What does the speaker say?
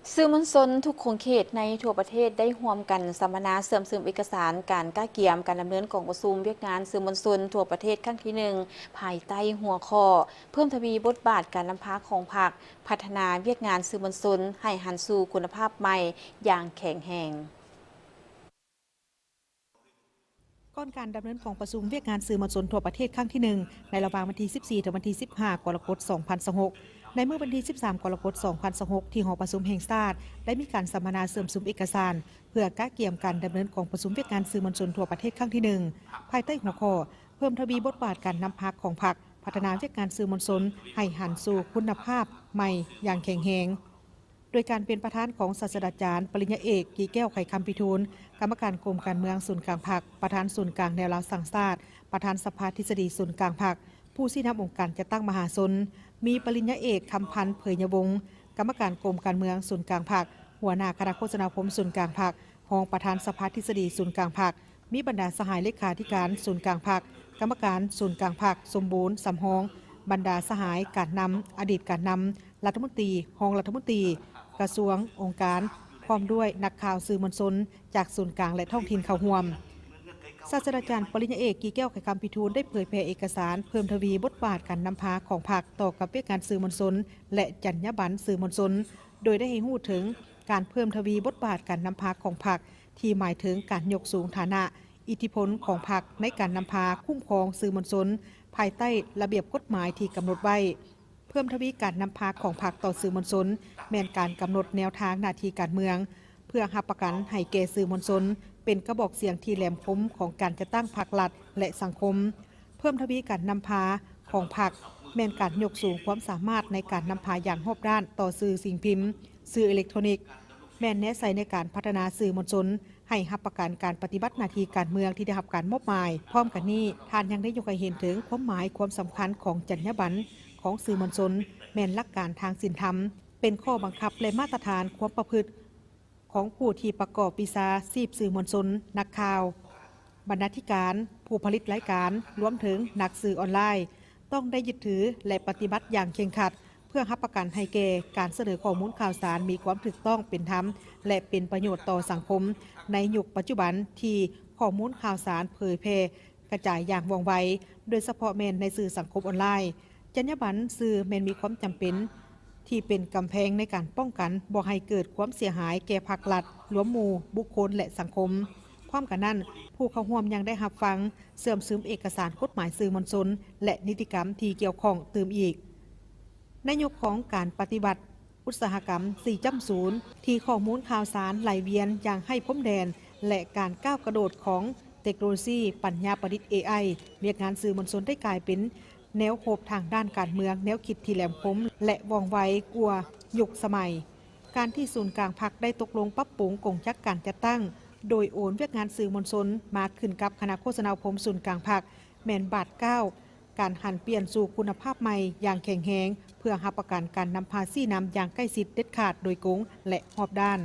ສື່ມວນຊົນທຸກຂົງເຂດໃນທົ່ວປະເທດໄດ້ຮ່ວມກັນສຳມະນາເຊື່ອມຊຶມເອກະສານການກະກຽມການດຳເນີນກອງປະຊຸມວຽກງານສື່ມວນຊົນທົ່ວປະເທດຄັ້ງທີໜຶ່ງ ພາຍໃຕ້ຫົວຂໍ້ ເພີ່ມທະວີບົດບາດການນຳພາຂອງພັກ, ພັດທະນາວຽກງານສື່ມວນຊົນໃຫ້ຫັນສູ່ຄຸນນະພາບໃໝ່ຢ່າງແຂງແຮງ. ກ່ອນການດຳເນີນກອງປະຊຸມວຽກງານສື່ມວນຊົນທົ່ວປະເທດຄັ້ງທີໜຶ່ງ ໃນລະຫວ່າງວັນທີສິບສີ່ ເຖິງວັນທີສິບຫ້າ ກໍລະກົດ ສອງພັນຊາວຫົກ ໃນມື້ວັນທີສິບສາມ ກໍລະກົດ ສອງພັນຊາວຫົກ ທີ່ຫໍປະຊຸມແຫ່ງຊາດ ໄດ້ມີການສຳມະນາເຊື່ອມຊຶມເອກະສານ ເພື່ອກະກຽມການດຳເນີນກອງປະຊຸມວຽກງານສື່ມວນຊົນທົ່ວປະເທດຄັ້ງທີໜຶ່ງ ພາຍໃຕ້ຫົວຂໍ້ ເພີ່ມທະວີບົດບາດການນຳພາຂອງພັກ, ພັດທະນາວຽກງານສື່ມວນຊົນໃຫ້ຫັນສູ່ຄຸນນະພາບໃໝ່ຢ່າງແຂງແຮງ. ໂດຍການເປັນປະທານຂອງສາດສະດາຈານ ປະລິນຍາເອກ ກີແກ້ວ ໄຂຄຳພິທູນ ກຳມະການກົມການເມືອງສູນກາງພັກ, ປະທານສູນກາງແນວລາວສ້າງຊາດ, ປະທານສະພາທິດສະດີສູນກາງພັກ, ຜູ້ຊີ້ນຳອົງການຈັດຕັ້ງມະຫາຊົນ, ມີປະລິນຍາເອກ ຄຳພັນ ເຜີຍຍະວົງ ກຳມະການກົມການເມືອງສູນກາງພັກ, ຫົວໜ້າຄະນະໂຄສະນາຄົມສູນກາງພັກ, ຮອງປະທານສະພາທິດສະດີສູນກາງພັກ, ມີບັນດາສະຫາຍເລຂາທິການສູນກາງພັກ, ກຳມະການສູນກາງພັກສົມບູນ ສຳຮອງ, ບັນດາສະຫາຍການນຳ, ອະດີດການນຳ, ລັດຖະມົນຕີ, ຮອງລັດຖະມົນຕີ, ກະຊວງ, ອົງການ, ພ້ອມດ້ວຍນັກຂ່າວສື່ມວນຊົນຈາກສູນກາງ ແລະ ທ້ອງຖິ່ນເຂົ້າຮ່ວມ. ສາດສະດາຈານປະລິນຍາເອກ ກີແກ້ວ ໄຂຄຳພິທູນ ໄດ້ເຜີຍແຜ່ເອກະສານເພີ່ມທະວີບົດບາດການນຳພາຂອງພັກຕໍ່ກັບວຽກງານສື່ມວນຊົນ ແລະ ຈັນຍາບັນສື່ມວນຊົນ ໂດຍໄດ້ໃຫ້ຮູ້ເຖິງການເພີ່ມທະວີບົດບາດການນຳພາຂອງພັກ ທີ່ໝາຍເຖິງການຍົກສູງຖານະ, ອິດທິພົນຂອງພັກໃນການນຳພາ, ຄຸ້ມຄອງສື່ມວນຊົນ ພາຍໃຕ້ລະບຽບກົດໝາຍທີ່ກຳນົດໄວ້. ເພີ່ມທະວີການນຳພາຂອງພັກຕໍ່ສື່ມວນຊົນ ແມ່ນການກຳນົດແນວທາງໜ້າທີ່ການເມືອງ ເພື່ອຮັບປະກັນໃຫ້ແກ່ສື່ມວນຊົນ ເປັນກະບອກສຽງທີ່ແຫຼມຄົມຂອງການຈັດຕັ້ງພັກລັດ ແລະ ສັງຄົມ. ເພີ່ມທະວີການນຳພາຂອງພັກ ແມ່ນການຍົກສູງຄວາມສາມາດໃນການນຳພາຢ່າງຮອບດ້ານຕໍ່ສື່ສິ່ງພິມ, ສື່ເອເລັກໂທຣນິກ, ແມ່ນແນໃສ່ໃນການພັດທະນາສື່ມວນຊົນ ໃຫ້ຮັບປະກັນການປະຕິບັດໜ້າທີ່ການເມືອງທີ່ໄດ້ຮັບການມອບໝາຍ. ພ້ອມກັນນີ້, ທ່ານຍັງໄດ້ຍົກໃຫ້ເຫັນເຖິງຄວາມໝາຍຄວາມສຳຄັນຂອງຈັນຍາບັນຂອງສື່ມວນຊົນ ແມ່ນຫຼັກການທາງສິນທຳ, ເປັນຂໍ້ບັງຄັບ ແລະ ມາດຕະຖານຄວາມປະພຶດຂອງຜູ້ທີ່ປະກອບວິຊາຊີບສື່ມວນຊົນ, ນັກຂ່າວ, ບັນນາທິການ, ຜູ້ຜະລິດລາຍການ, ລວມເຖິງນັກສື່ອອນລາຍ ຕ້ອງໄດ້ຍຶດຖື ແລະ ປະຕິບັດຢ່າງເຄັ່ງຄັດ ເພື່ອຮັບປະກັນໃຫ້ແກ່ການສະເໜີຂໍ້ມູນຂ່າວສານມີຄວາມຖືກຕ້ອງ, ເປັນທຳ ແລະ ເປັນປະໂຫຍດຕໍ່ສັງຄົມໃນຍຸກປັດຈຸບັນທີ່ຂໍ້ມູນຂ່າວສານເຜີຍແຜ່ກະຈາຍຢ່າງວ່ອງໄວ, ໂດຍສະເພາະແມ່ນໃນສື່ສັງຄົມອອນລາຍ. ຈັນຍາບັນສື່ແມ່ນມີຄວາມຈຳເປັນ ທີ່ເປັນກຳແພງໃນການປ້ອງກັນບໍ່ໃຫ້ເກີດຄວາມເສຍຫາຍແກ່ພັກລັດ, ລວມໝູ່, ບຸກຄົນ ແລະ ສັງຄົມ. ພ້ອມກັນນັ້ນ, ຜູ້ເຂົ້າຮ່ວມຍັງໄດ້ຮັບຟັງ, ເຊື່ອມຊຶມເອກະສານກົດໝາຍສື່ມວນຊົນ ແລະ ນິຕິກຳທີ່ກ່ຽວຂ້ອງຕື່ມອີກ. ໃນຍຸກຂອງການປະຕິວັດອຸດສາຫະກຳສີ່ຈ້ຳສູນ ທີ່ຂໍ້ມູນຂ່າວສານໄຫຼວຽນຢ່າງໄຮ້ພົມແດນ ແລະ ການກ້າວກະໂດດຂອງເຕັກໂນໂລຊີປັນຍາປະດິດ ເອໄອ, ວຽກງານສື່ມວນຊົນໄດ້ກາຍເປັນ ແນວຮົບທາງດ້ານການເມືອງ, ແນວຄິດທີ່ແຫຼມຄົມ ແລະ ວ່ອງໄວກວ່າຍຸກສະໄໝ. ການທີ່ສູນກາງພັກໄດ້ຕົກລົງປັບປຸງກົງຈັກການຈັດຕັ້ງ ໂດຍໂອນວຽກງານສື່ມວນຊົນມາຂຶ້ນກັບຄະນະໂຄສະນາອົບຮົມສູນກາງພັກ ແມ່ນບາດກ້າວການຫັນປ່ຽນສູ່ຄຸນນະພາບໃໝ່ຢ່າງແຂງແຮງ ເພື່ອຮັບປະກັນການນຳພາຊີ້ນຳຢ່າງໃກ້ຊິດ, ເດັດຂາດ, ໂດຍກົງ ແລະ ຮອບດ້ານ.